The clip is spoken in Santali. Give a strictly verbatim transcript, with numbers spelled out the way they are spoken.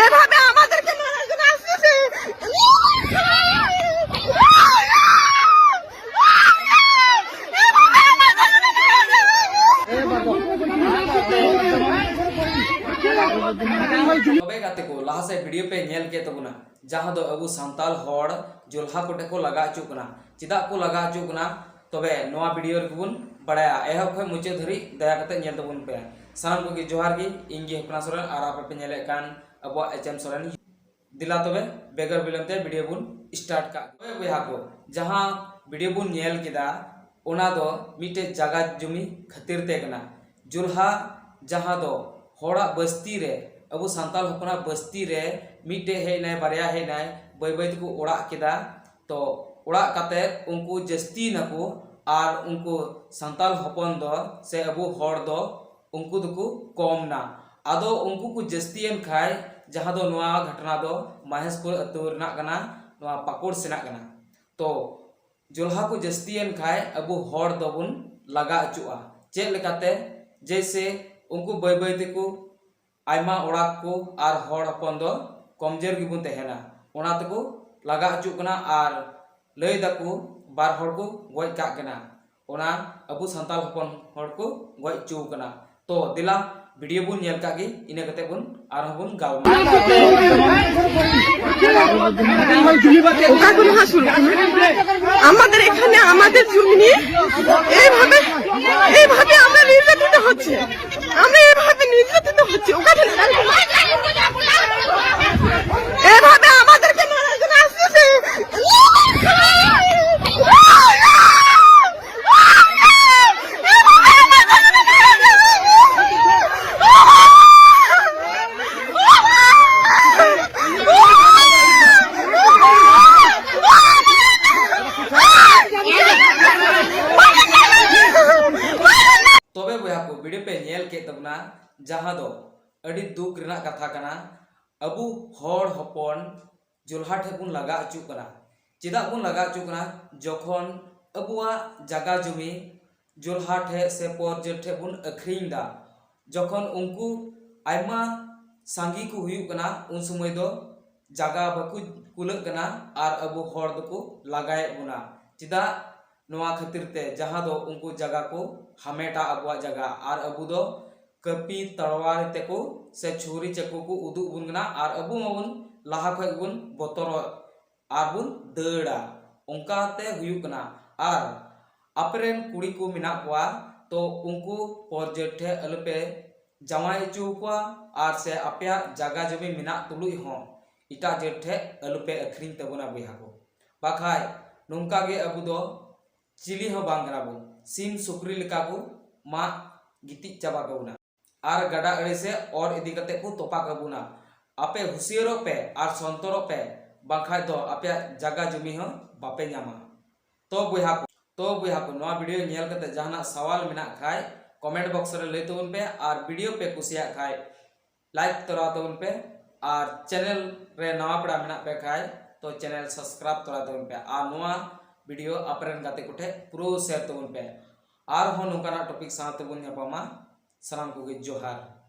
এভাবে আমাদেরকে মারার জন্য আসতেছে। ᱛᱚᱵᱮ ᱜᱟᱛᱮ ᱠᱚ, ᱞᱟᱦᱟ ᱥᱮᱫ ᱵᱷᱤᱰᱤᱭᱳ ᱯᱮ ᱧᱮᱞ ᱠᱮᱫ ᱛᱟᱵᱚᱱᱟ, ᱡᱟᱦᱟᱸ ᱫᱚ ᱟᱵᱚ ᱥᱟᱱᱛᱟᱲ ᱦᱚᱲ ᱡᱚᱞᱦᱟ ᱠᱚᱴᱷᱮᱱ ᱠᱚ ᱞᱟᱜᱟ ᱦᱚᱪᱚᱜ ᱠᱟᱱᱟ᱾ ᱪᱮᱫᱟᱜ ᱠᱚ ᱞᱟᱜᱟ ᱦᱚᱪᱚᱜ ᱠᱟᱱᱟ? ᱛᱚᱵᱮ ᱱᱚᱣᱟ ᱵᱷᱤᱰᱤᱭᱳ ᱨᱮᱜᱮ ᱵᱚᱱ ᱵᱟᱲᱟᱭᱟ᱾ ᱮᱦᱚᱵ ᱠᱷᱚᱱ ᱢᱩᱪᱟᱹᱫ ᱫᱷᱟᱹᱨᱤᱡ ᱫᱟᱭᱟ ᱠᱟᱛᱮ ᱧᱮᱞ ᱛᱟᱵᱚᱱ ᱯᱮ᱾ ᱥᱟᱱᱟᱢ ᱠᱚᱜᱮ ᱡᱚᱦᱟᱨ ᱜᱮ, ᱤᱧ ᱜᱮ ᱦᱚᱯᱱᱟ ᱥᱚᱨᱮᱱ, ᱟᱨ ᱟᱯᱮ ᱯᱮ ᱧᱮᱞᱮᱫ ᱠᱟᱱ ᱟᱵᱚᱣᱟᱜ ᱮᱪ ᱮᱢ ᱥᱚᱨᱮᱱ᱾ ᱫᱮᱞᱟ ᱛᱚᱵᱮ ᱵᱮᱜᱚᱨ ᱵᱤᱞᱚᱢ ᱛᱮ ᱵᱷᱤᱰᱤᱭᱳ ᱵᱚᱱ ᱥᱴᱟᱨᱴ ᱠᱟᱜ ᱜᱮ᱾ ᱦᱳᱭ ᱵᱚᱭᱦᱟ ᱠᱚ, ᱡᱟᱦᱟᱸ ᱵᱷᱤᱰᱤᱭᱳ ᱵᱚᱱ ᱧᱮᱞ ᱠᱮᱫᱟ, ᱚᱱᱟ ᱫᱚ ᱢᱤᱫᱴᱮᱡ ᱡᱟᱭᱜᱟ ᱡᱚᱢᱤ ᱠᱷᱟᱹᱛᱤᱨ ᱛᱮ ᱠᱟᱱᱟ᱾ ᱡᱚᱞᱦᱟ, ᱡᱟᱦᱟᱸ ᱫᱚ ᱦᱚᱲᱟᱜ ᱵᱟᱥᱛᱤ ᱨᱮ, ᱟᱵᱚ ᱥᱟᱱᱛᱟᱲ ᱦᱚᱯᱚᱱᱟᱜ ᱵᱟᱥᱛᱤ ᱨᱮ ᱢᱤᱫᱴᱮᱡ ᱦᱮᱡ ᱮᱱᱟᱭ, ᱵᱟᱨᱭᱟ ᱦᱮᱡ ᱮᱱᱟᱭ, ᱵᱟᱹᱭ ᱵᱟᱹᱭ ᱛᱮᱠᱚ ᱚᱲᱟᱜ ᱠᱮᱫᱟ᱾ ᱛᱚ ᱚᱲᱟᱜ ᱠᱟᱛᱮ ᱩᱱᱠᱩ ᱡᱟᱹᱥᱛᱤ ᱱᱟᱠᱚ, ᱟᱨ ᱩᱱᱠᱩ ᱥᱟᱱᱛᱟᱲ ᱦᱚᱯᱚᱱ ᱫᱚ ᱥᱮ ᱟᱵᱚ ᱦᱚᱲ ᱫᱚ ᱩᱱᱠᱩ ᱫᱚᱠᱚ ᱠᱚᱢ ᱱᱟ᱾ ᱟᱫᱚ ᱩᱱᱠᱩ ᱠᱚ ᱡᱟᱹᱥᱛᱤᱭᱮᱱ ᱠᱷᱟᱡ, ᱡᱟᱦᱟᱸ ᱫᱚ ᱱᱚᱣᱟ ᱜᱷᱚᱴᱚᱱᱟ ᱫᱚ ᱢᱚᱦᱮᱥᱯᱩᱨ ᱟᱹᱛᱩ ᱨᱮᱱᱟᱜ ᱠᱟᱱᱟ, ᱱᱚᱣᱟ ᱯᱟᱹᱠᱩᱲ ᱥᱮᱱᱟᱜ ᱠᱟᱱᱟ᱾ ᱛᱚ ᱡᱚᱞᱦᱟ ᱠᱚ ᱡᱟᱹᱥᱛᱤᱭᱮᱱ ᱠᱷᱟᱡ ᱟᱵᱚ ᱦᱚᱲ ᱫᱚᱵᱚᱱ ᱞᱟᱜᱟ ᱚᱪᱚᱜᱼᱟ᱾ ᱪᱮᱫ ᱞᱮᱠᱟᱛᱮ? ᱡᱮᱭᱥᱮ ᱩᱱᱠᱩ ᱵᱟᱹᱭ ᱵᱟᱹᱭ ᱛᱮᱠᱚ ᱟᱭᱢᱟ ᱚᱲᱟᱜ ᱠᱚ ᱟᱨ ᱦᱚᱲ ᱦᱚᱯᱚᱱ ᱫᱚ ᱠᱚᱢᱡᱳᱨ ᱜᱮᱵᱚᱱ ᱛᱟᱦᱮᱱᱟ᱾ ᱚᱱᱟ ᱛᱮᱠᱚ ᱞᱟᱜᱟ ᱚᱪᱚᱜ ᱠᱟᱱᱟ ᱟᱨ ᱞᱟᱹᱭ ᱫᱟᱠᱚ ᱵᱟᱨ ᱦᱚᱲ ᱠᱚ ᱜᱚᱡ ᱠᱟᱜ ᱠᱟᱱᱟ᱾ ᱚᱱᱟ ᱟᱵᱚ ᱥᱟᱱᱛᱟᱲ ᱦᱚᱯᱚᱱ ᱦᱚᱲ ᱠᱚ ᱜᱚᱡ ᱚᱪᱚ ᱠᱟᱱᱟ᱾ ᱛᱚ ᱫᱮᱞᱟ ᱵᱷᱤᱰᱤᱭᱳ ᱵᱚᱱ ᱧᱮᱞ ᱠᱟᱜ ᱜᱮ, ᱤᱱᱟᱹ ᱠᱟᱛᱮ ᱵᱚᱱ ᱟᱨᱦᱚᱸ ᱵᱚᱱ ᱜᱟᱞᱢᱟᱨᱟᱣᱟ᱾ ওটা কোনো হাসুল আমাদের এখানে আমাদের জমি নিয়ে এইভাবে এইভাবে আমরা নির্যাতিত হচ্ছে। আমরা এভাবে নির্যাতিত হচ্ছি। ওখানে এভাবে আমাদেরকে মারার জন্য আসতেছে। ᱛᱚᱵᱮ ᱵᱚᱭᱦᱟ ᱠᱚ, ᱵᱷᱤᱰᱤᱭᱳ ᱯᱮ ᱧᱮᱞ ᱠᱮᱫ ᱛᱟᱵᱚᱱᱟ, ᱡᱟᱦᱟᱸ ᱫᱚ ᱟᱹᱰᱤ ᱫᱩᱠ ᱨᱮᱱᱟᱜ ᱠᱟᱛᱷᱟ ᱠᱟᱱᱟ᱾ ᱟᱵᱚ ᱦᱚᱲ ᱦᱚᱯᱚᱱ ᱡᱚᱞᱦᱟ ᱴᱷᱮᱱ ᱵᱚᱱ ᱞᱟᱜᱟ ᱚᱪᱚᱜ ᱠᱟᱱᱟ᱾ ᱪᱮᱫᱟᱜ ᱵᱚᱱ ᱞᱟᱜᱟ ᱚᱪᱚᱜ ᱠᱟᱱᱟ? ᱡᱚᱠᱷᱚᱱ ᱟᱵᱚᱣᱟᱜ ᱡᱟᱜᱟ ᱡᱚᱢᱤ ᱡᱚᱞᱦᱟ ᱴᱷᱮᱱ ᱥᱮ ᱯᱚᱨᱡᱟᱹᱛ ᱴᱷᱮᱱ ᱵᱚᱱ ᱟᱹᱠᱷᱨᱤᱧ ᱮᱫᱟ, ᱡᱚᱠᱷᱚᱱ ᱩᱱᱠᱩ ᱟᱭᱢᱟ ᱥᱟᱸᱜᱮ ᱠᱚ ᱦᱩᱭᱩᱜ ᱠᱟᱱᱟ, ᱩᱱ ᱥᱚᱢᱚᱭ ᱫᱚ ᱡᱟᱭᱜᱟ ᱵᱟᱠᱚ ᱠᱩᱞᱟᱹᱜ ᱠᱟᱱᱟ ᱟᱨ ᱟᱵᱚ ᱦᱚᱲ ᱫᱚᱠᱚ ᱞᱟᱜᱟᱭᱮᱫ ᱵᱚᱱᱟ᱾ ᱪᱮᱫᱟᱜ? ᱱᱚᱣᱟ ᱠᱷᱟᱹᱛᱤᱨ ᱛᱮ, ᱡᱟᱦᱟᱸ ᱫᱚ ᱩᱱᱠᱩ ᱡᱟᱭᱜᱟ ᱠᱚ ᱦᱟᱢᱮᱴᱟ, ᱟᱵᱚᱣᱟᱜ ᱡᱟᱭᱜᱟ, ᱟᱨ ᱟᱵᱚ ᱫᱚ ᱠᱟᱹᱯᱤ ᱛᱟᱲᱣᱟᱨᱤ ᱛᱮᱠᱚ ᱥᱮ ᱪᱷᱩᱨᱤ ᱪᱟᱹᱠᱩ ᱠᱚ ᱩᱫᱩᱜ ᱵᱚᱱ ᱠᱟᱱᱟ ᱟᱨ ᱟᱵᱚ ᱢᱟᱵᱚᱱ ᱞᱟᱦᱟ ᱠᱷᱚᱡ ᱜᱮᱵᱚᱱ ᱵᱚᱛᱚᱨᱚᱜ ᱟᱨ ᱵᱚᱱ ᱫᱟᱹᱲᱟ᱾ ᱚᱱᱠᱟᱛᱮ ᱦᱩᱭᱩᱜ ᱠᱟᱱᱟ᱾ ᱟᱨ ᱟᱯᱮᱨᱮᱱ ᱠᱩᱲᱤ ᱠᱚ ᱢᱮᱱᱟᱜ ᱠᱚᱣᱟ, ᱛᱚ ᱩᱱᱠᱩ ᱯᱚᱨ ᱡᱟᱹᱛ ᱴᱷᱮᱡ ᱟᱞᱚᱯᱮ ᱡᱟᱶᱟᱭ ᱦᱚᱪᱚ ᱟᱠᱚᱣᱟ ᱟᱨ ᱥᱮ ᱟᱯᱮᱭᱟᱜ ᱡᱟᱭᱜᱟ ᱡᱚᱢᱤ ᱢᱮᱱᱟᱜ ᱛᱩᱞᱩᱡ ᱦᱚᱸ ᱮᱴᱟᱜ ᱡᱟᱹᱛ ᱴᱷᱮᱡ ᱟᱞᱚᱯᱮ ᱟᱹᱠᱷᱨᱤᱧ ᱛᱟᱵᱚᱱᱟ ᱵᱚᱭᱦᱟ ᱠᱚ᱾ ᱵᱟᱠᱷᱟᱡ ᱱᱚᱝᱠᱟ ᱜᱮ ᱟᱵᱚ ᱫᱚ ᱪᱤᱞᱤ ᱦᱚᱸ ᱵᱟᱝ ᱠᱟᱱᱟ ᱵᱚᱱ, ᱥᱤᱢ ᱥᱩᱠᱨᱤ ᱞᱮᱠᱟ ᱠᱚ ᱢᱟᱜ ᱜᱤᱛᱤᱡ ᱪᱟᱵᱟ ᱠᱟᱵᱚᱱᱟ ᱟᱨ ᱜᱟᱰᱟ ᱟᱲᱮ ᱥᱮ ᱚᱨ ᱤᱫᱤ ᱠᱟᱛᱮ ᱠᱚ ᱛᱚᱯᱟ ᱠᱟᱵᱚᱱᱟ᱾ ᱟᱯᱮ ᱦᱩᱥᱤᱭᱟᱹᱨᱚᱜ ᱯᱮ ᱟᱨ ᱥᱚᱱᱛᱚᱨᱚᱜ ᱯᱮ, ᱵᱟᱝᱠᱷᱟᱡ ᱫᱚ ᱟᱯᱮᱭᱟᱜ ᱡᱟᱭᱜᱟ ᱡᱚᱢᱤ ᱦᱚᱸ ᱵᱟᱯᱮ ᱧᱟᱢᱟ᱾ ᱛᱚ ᱵᱚᱭᱦᱟ ᱠᱚ, ᱛᱚ ᱵᱚᱭᱦᱟ ᱠᱚ, ᱱᱚᱣᱟ video ᱧᱮᱞ ᱠᱟᱛᱮ ᱡᱟᱦᱟᱱᱟᱜ ᱥᱟᱣᱟᱞ ᱢᱮᱱᱟᱜ ᱠᱷᱟᱡ comment box ᱨᱮ ᱞᱟᱹᱭ ᱛᱟᱵᱚᱱ ᱯᱮ, ᱟᱨ video ᱯᱮ ᱠᱩᱥᱤᱭᱟᱜ ᱠᱷᱟᱡ like ᱛᱚᱨᱟ ᱛᱟᱵᱚᱱ ᱯᱮ, ᱟᱨ channel ᱨᱮ ᱱᱟᱣᱟ ᱯᱮᱲᱟ ᱢᱮᱱᱟᱜ ᱯᱮ ᱠᱷᱟᱡ ᱛᱚ channel subscribe ᱛᱚᱨᱟ ᱛᱟᱵᱚᱱ ᱯᱮ, ᱟᱨ ᱱᱚᱣᱟ video ᱟᱯᱮᱨᱮᱱ ᱜᱟᱛᱮ ᱠᱚᱴᱷᱮᱡ ᱯᱩᱨᱟᱹ share ᱛᱟᱵᱚᱱ ᱯᱮ᱾ ᱟᱨᱦᱚᱸ ᱱᱚᱝᱠᱟᱱᱟᱜ topic ᱥᱟᱶ ᱛᱮᱵᱚᱱ ᱧᱟᱯᱟᱢᱟ᱾ ᱥᱟᱱᱟᱢ ᱠᱚᱜᱮ ᱡᱚᱦᱟᱨ᱾